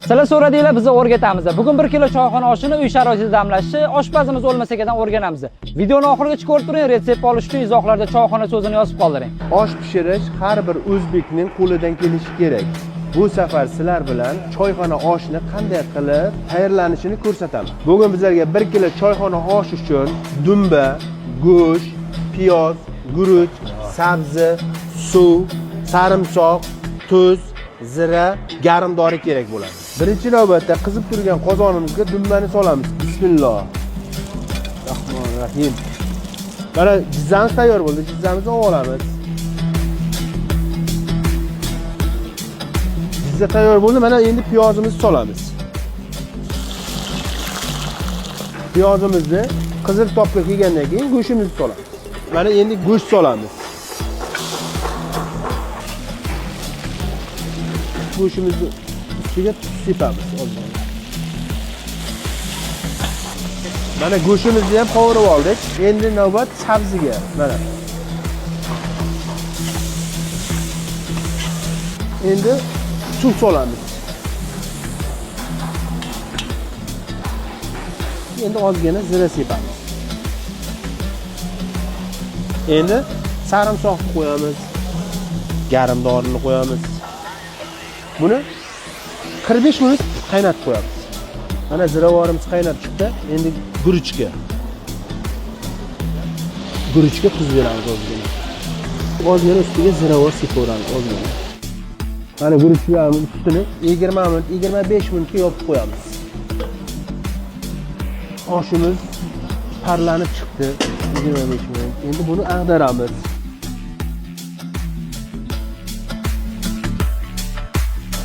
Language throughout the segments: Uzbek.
Sizlar so'radinglar, biz o'rgatamiz. Bugun 1 kilo choyxona oshini uy sharoitida damlashni oshpazimiz O'lmas akadan o'rganamiz. Videoni oxirigacha ko'rib turing, retsept olish uchun izohlarda choyxona so'zini yozib qoldiring. Osh pishirish har bir o'zbekning qo'lidan kelishi kerak. Bu safar sizlar bilan choyxona oshini qanday qilib tayyorlanishini ko'rsataman. Bugun bizlarga 1 kilo choyxona osh uchun dumba, go'sht, piyoz, guruch, sabzi, suv, sarimsoq, tuz, zira, garmdori kerak bo'ladi. Birinchi navbatda qizib turgan qozonimizga dumbani solamiz. Bismillah. Rahmonir Rahim. Mana jizzamiz tayyor bo'ldi. Jizzamizni olamiz. Jizza tayyor bo'ldi. Mana endi piyozimizni solamiz. Piyozimizni qizil topga kelgandan keyin go'shtimizni solamiz. Mana endi go'sht solamiz. Go'shtimizni ustiga tuz sepamiz ozgina. Mana go'shtimizni ham qovurib oldik. Endi navbat sabziga. Mana. Endi suv solamiz. Endi ozgina zira sepamiz. Endi sarimsoqni qo'yamiz. Garmdorini qo'yamiz. Buni 45 minut qaynatib qo'yamiz. Mana ziravorimiz qaynab chiqdi. Endi guruchga. Guruchga tuz beramiz ozgina. Ozgina ustiga ziravor sepaveramiz ozgina. Mana guruchlarni ustini 20 minut, 25 minutga yopib qo'yamiz. Oshimiz parlanib chiqdi 25 minut. Endi buni ag'daramiz.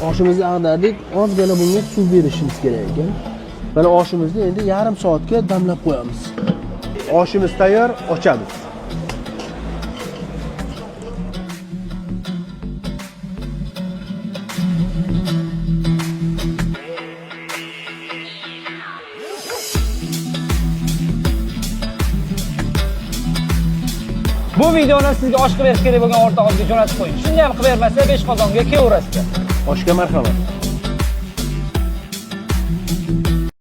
Oshimizni ag'dardik, ozgina bunga suv berishimiz kerak ekan. Mana oshimizni endi yarim soatga damlab qo'yamiz. Oshimiz tayyor, ochamiz. Bu videoni sizga osh qilib berish kerak bo'lgan o'rtog'ingizga jo'natib qo'ying. Shunda ham qilib bermasa 5 qozonga kelaverasiz. Oshga marhamat.